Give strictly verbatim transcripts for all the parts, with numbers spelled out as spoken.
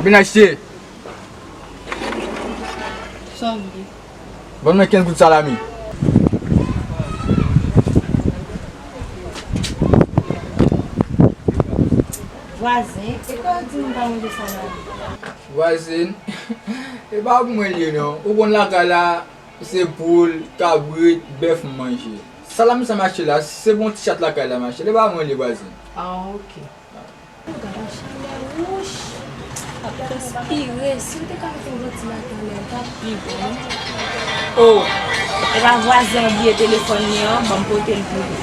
Vin achte. Sa w vle? Ban mwen kenz goud salami. Vwazen, e kò w di m pa manje salami? Vwazen, e pa pou mwen li ye non. Ou konn lakay la, se poul, kabrit, bèf m manje. Salami sa m achte la, se pou yon ti chat lakay la m achte l, e pa mwen li ye vwazen. Ah, ok. Gade yon chalè wouch. Ap transpire. Si w te ka mete yon vantilatè anlè l, t ap pi bon. Oh! Epa vwazen an bliye telefòn li an, ban m pote l pou li.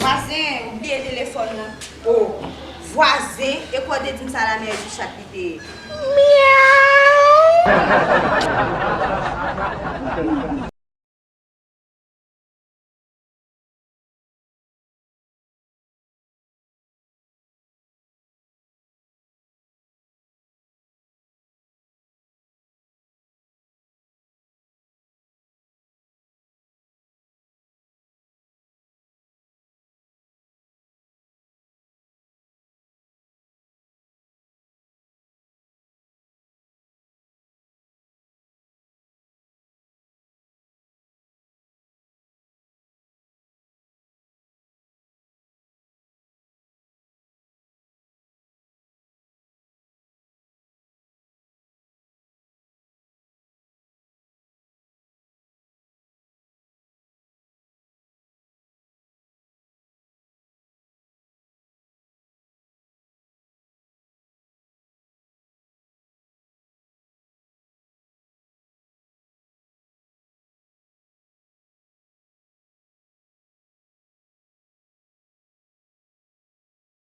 Vwazen, ou bliye telefòn ou. Oh, vwazen, e kò w te di m salami a e ti chat li te ye. Myaw!